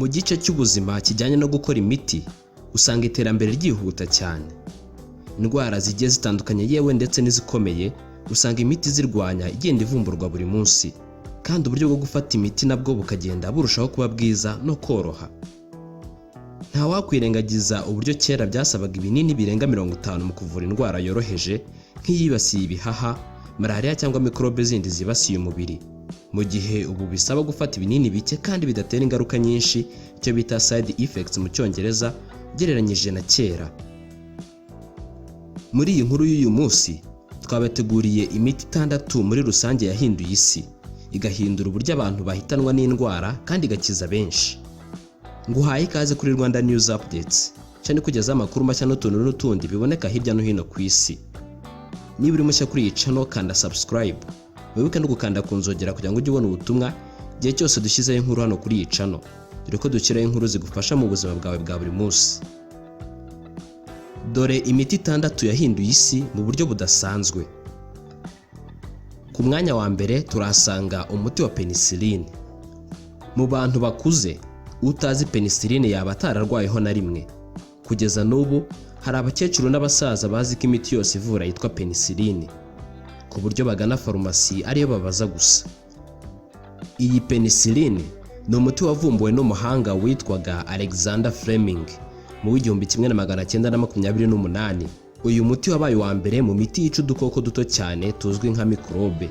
Mu gice cy'ubuzima kijyanye no gukora imiti, usanga iterambere ryihuta cyane. Indwara zigiye zitandukanye, yewe ndetse n'izikomeye, usanga imiti izirwanya igenda ivumburwa buri munsi, kandi uburyo bwo gufata imiti nabwo bukagenda burushaho kuba bwiza no koroha. Ntawakwirengagiza uburyo kera byasabaga ibinini birenga 50 mu kuvura indwara yoroheje nk'iyibasiye ibihaha, malariya cyangwa mikorobe zindi zibasiye umubiri, mu gihe ubu bisaba gufata ibinini bike kandi bidatera ingaruka nyinshi, icyo bita side effects mu Cyongereza, ugereranyije na kera. Muri iyi nkuru y'uyu munsi twabateguriye imiti itandatu muri rusange yahinduye isi, igahindura uburyo abantu bahitanwa n'indwara kandi igakiza benshi. Nguhaye ikaze kuri Rwanda News Updates, cyane kugezaho amakuru mashya n'utuntu n'utundi biboneka hirya no hino ku isi. Niba uri mushya kuri iyi channel, kanda subscribe, wibuke no gukanda ku nzogera kugira ngo ujye ubona ubutumwa igihe cyose dushyizeho inkuru hano kuri iyi channel, dore ko dushyiraho inkuru zigufasha mu buzima bwawe bwa buri munsi. Dore imiti itandatu yahinduye isi mu buryo budasanzwe. Ku mwanya wa mbere turahasanga umuti wa penicilline. Mu bantu bakuze, utazi penicilline yaba atararwayeho na rimwe. Kugeza n'ubu hari abakecuru n'abasaza bazi ko imiti yose ivura yitwa penicilline, ku buryo bagana farumasi ariyo babaza gusa. Iyi penicilline ni umuti wavumbuwe n'umuhanga witwaga Alexander Fleming mu w'1928. Uyu muti wabaye uwa mbere mu miti yica udukoko duto cyane tuzwi nka mikorobe.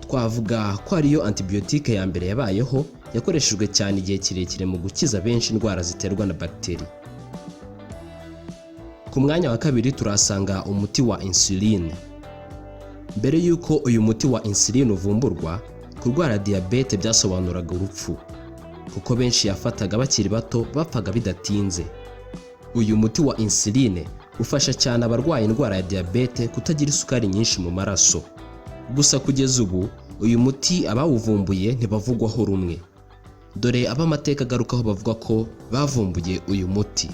Twavuga ko ariyo antibiyotike ya mbere yabayeho, yakoreshejwe cyane igihe kirekire mu gukiza benshi indwara ziterwa na bagiteri. Ku mwanya wa kabiri turahasanga umuti wa insuline. Mbere y'uko uyu muti wa insuline uvumburwa, kurwara diyabete byasobanuraga urupfu, kuko benshi yafataga bakiri bato bapfaga bidatinze. Uyu muti wa insuline ufasha cyane abarwaye indwara ya diyabete kutagira isukari nyinshi mu maraso. Gusa kugeza ubu uyu muti abawuvumbuye ntibavugwaho rumwe. Dore abamateka agarukaho bavuga ko bavumbuye uyu muti.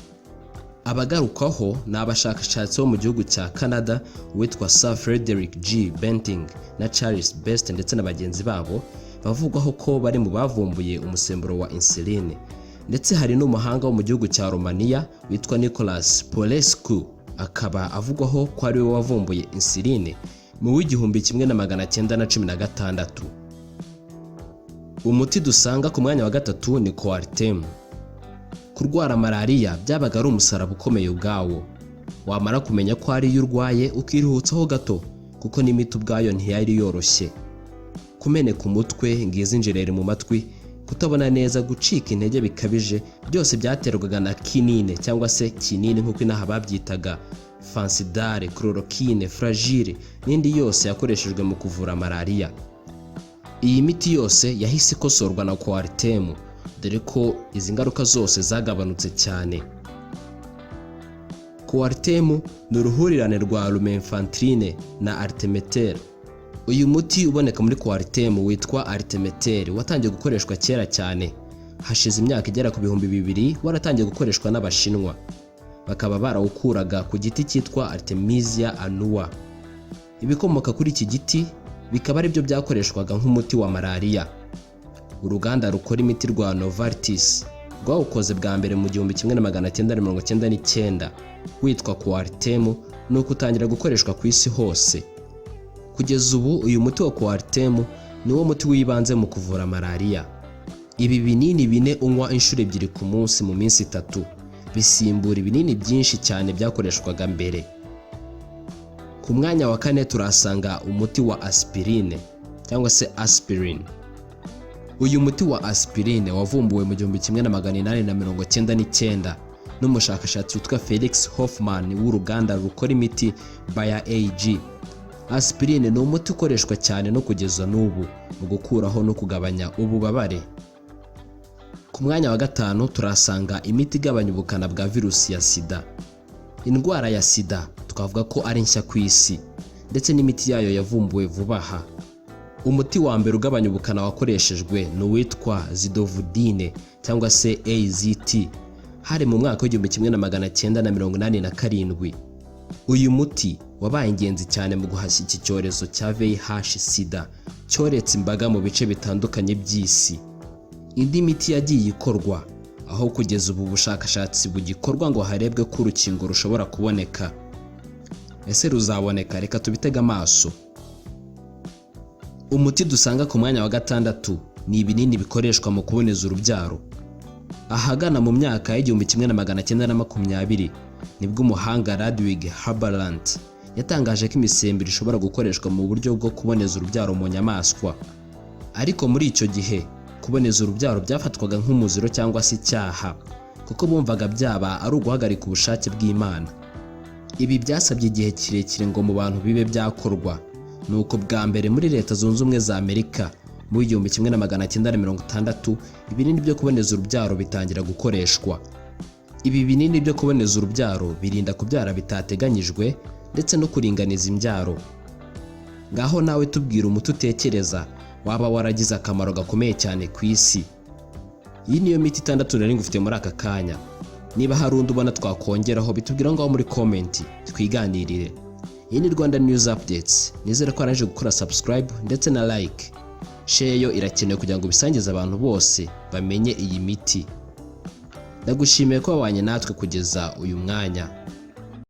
Abagarukwaho ni abashakashatsi bo mu gihugu cya Canada, uwitwa Sir Frederick G. Banting na Charles Best ndetse na bagenzi babo, bavugwaho ko bari mu bavumbuye umusemburo wa insuline. Ndetse hari n'umuhanga wo mu gihugu cya Romania witwa Nicolas Paulescu, akaba avugwaho ko ari we wavumbuye insuline mu w'1916. Umuti dusanga ku mwanya wa gatatu ni Coartem. Kurwara malariya byabaga ari umusaraba ukomeye ubwawo. Wamara kumenya ko ariyo urwaye ukiruhutsaho gato, kuko n'imiti ubwayo ntiyari yoroshye. Kumeneka umutwe, ngizi injereri mu matwi, kutabona neza, gucika intege bikabije, byose byaterwaga na kinine cyangwa se kinini nk'uko inaha babyitaga, Fansidar, chloroquine, Flagyl n'indi yose yakoreshejwe mu kuvura malariya. Iyi miti yose yahise ikosorwa na Coartem, dore ko izi ngaruka zose zagabanutse cyane. Coartem ni uruhurirane rwa lumefantrine na artemether. Uyu muti uboneka muri Coartem witwa artemether watangiye gukoreshwa kera cyane, hashize imyaka igera ku 2000 waratangiye gukoreshwa n'Abashinwa, bakaba barawukuraga ku giti cyitwa Artemisia annua. Ibikomoka kuri iki giti bikaba aribyo byakoreshwaga nk'umuti wa malariya. Uruganda rukora imiti rwa Novartis rwawukoze bwa mbere mu 1999 witwa Coartem, nuko utangira gukoreshwa ku isi hose. Kugeza ubu uyu muti wa Coartem ni wo muti w'ibanze mu kuvura malariya. Ibi binini bine unywa inshuro ebyiri ku munsi mu minsi 3 bisimbura ibinini byinshi cyane byakoreshwaga mbere. Ku mwanya wa kane turahasanga umuti wa aspirine cyangwa se aspirin. Uyu muti wa aspirine wavumbuwe mu 1899 n'umushakashatsi witwa Felix Hoffman w'uruganda rukora imiti Bayer AG. Aspirine ni umuti ukoreshwa cyane no kugeza n'ubu mu gukuraho no kugabanya ububabare. Ku mwanya wa gatanu turahasanga imiti igabanya ubukana bwa virusi ya sida. Indwara ya sida twavuga ko ari nshya ku isi, ndetse n'imiti yayo yavumbuwe vuba aha. Umuti wa mbere ugabanya ubukana wakoreshejwe ni uwitwa zidovudine cyangwa se AZT, hari mu mwaka w'1987. Uyu muti wabaye ingenzi cyane mu guhashya iki cyorezo cya VIH sida cyoretse imbaga mu bice bitandukanye by'isi. Indi miti yagiye ikorwa Aho kugeza ubu bushakashatsi bugikorwa ngo harebwe ko urukingo rushobora kuboneka. Ese ruzaboneka? Reka tubitege amaso. Umuti dusanga ku mwanya wa gatandatu ni ibinini bikoreshwa mu kuboneza urubyaro. Ahagana mu myaka y'1920 nibwo umuhanga Ludwig Haberlandt yatangaje ko imisemburo ishobora gukoreshwa mu buryo bwo kuboneza urubyaro mu nyamaswa. Ariko muri icyo gihe kuboneza urubyaro byafatwaga nk'umuziro cyangwa se icyaha, kuko bumvaga byaba ari uguhagarika ubushake bw'Imana. Ibi byasabye igihe kirekire ngo mu bantu bibe byakorwa. Nuko bwa mbere muri Leta Zunze Ubumwe za Amerika mu 1960 ibinini byo kuboneza urubyaro bitangira gukoreshwa. Ibi binini byo kuboneza urubyaro birinda kubyara bitateganyijwe ndetse no kuringaniza imbyaro. Ngaho nawe tubwira umuti utekereza waba waragize akamaro gakomeye cyane ku isi. Iyi niyo miti itandatu nari ngufite muri aka kanya. Niba hari undi ubona twakongeraho, bitubwira ngaho muri comment twiganirire. Iyi ni Rwanda News Updates. Nizere ko warangije gukora subscribe ndetse na like. Share yo irakenewe kugira ngo ubisangize abantu bose bamenye iyi miti. Ndagushimiye ko wabanye natwe kugeza uyu mwanya.